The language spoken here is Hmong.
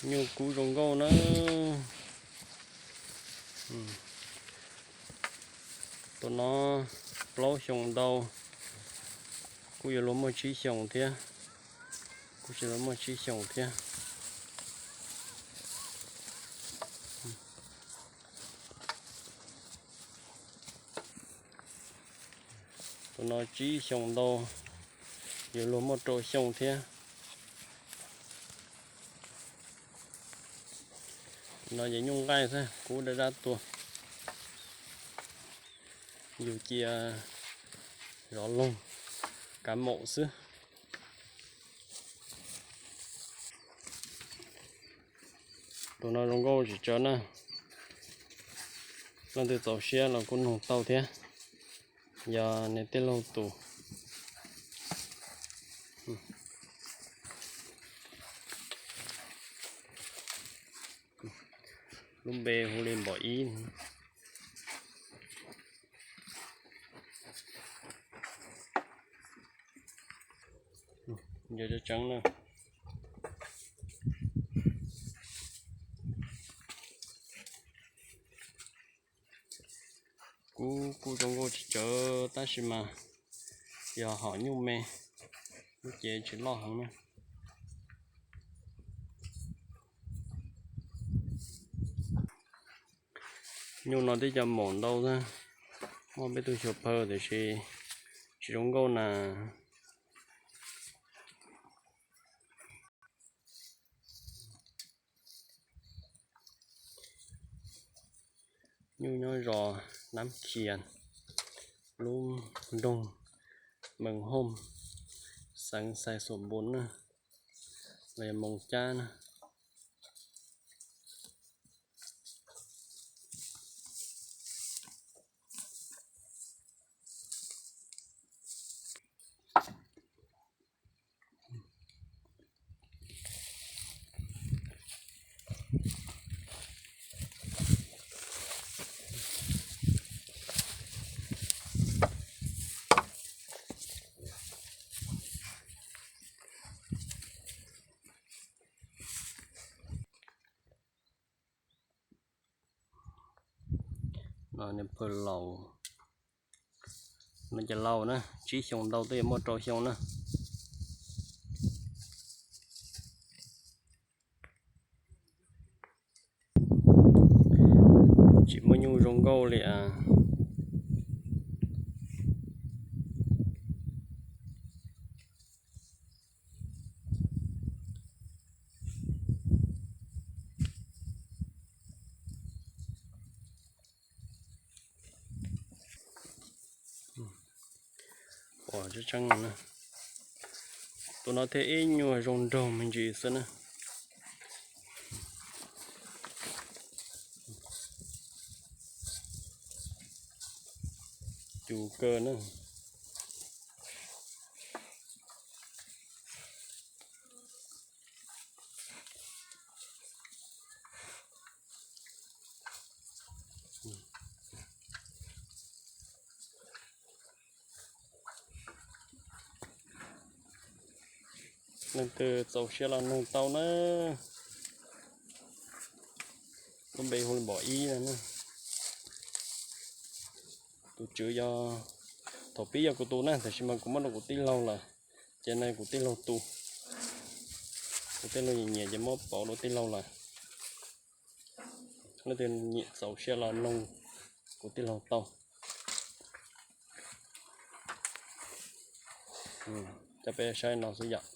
Nyuj kub zoo nkauj na. Tus no plaub xyoos ntau, kuj yuav luag muaj tsib xyoos thiab. Kuj tsis tau muaj tsib xyoos thiab. Tus no tsib xyoos ntau, yuav luag muaj rau xyoo thiab. No ces nyuj nqaij xwb, kub daj dab tuag. Yus cia zov loog kav maum xwb. Tus no zoo nkauj tsis tsawg na. Leej twg txaus siab los kuj nug tau thiab, yog nws tij laug tus. Lub npe hu li Npom Ib. Ntsia tseeb tseeb na. Kub kuj zoo nkauj tsis tsawg tab sis mas yog hom nyuj me, lub cev tsis loj heev na. Nyuj no twb cov maum ntau xwb, muaj peb tug xyuas phaw tiam sis tsis zoo nkauj na. Nyuj nyob zos Nab Khias, lub nroog Mees Hooj, xeev Xais Xuam Npum na, los yog Moos Cab na. No niag phaw laus, no ces laus na, tsib xyoos ntau twb yuav muaj rau xyoo na. Tsis muaj nyuj zoo nkauj li as. Pom tseeb tseeb no na. Tus no thiaj ib nyuag zoo nraug me ntsis xwb na. Cus kawg na. Leej twg txaus siab los nug tau na. Lub npe hu li Npom Ib na. Tus tswv yog, thaum pib yog kuv tus na, tab sis mas kuv muab rau kuv tij laug lawm, ces no kuv tij laug tus. Kuv tij laug nyiam nyiam ces muab pauv rau tij laug lawm. Leej twg nyiam txaus siab los nug kuv tij laug tau. Coj peb saib no xwb yom.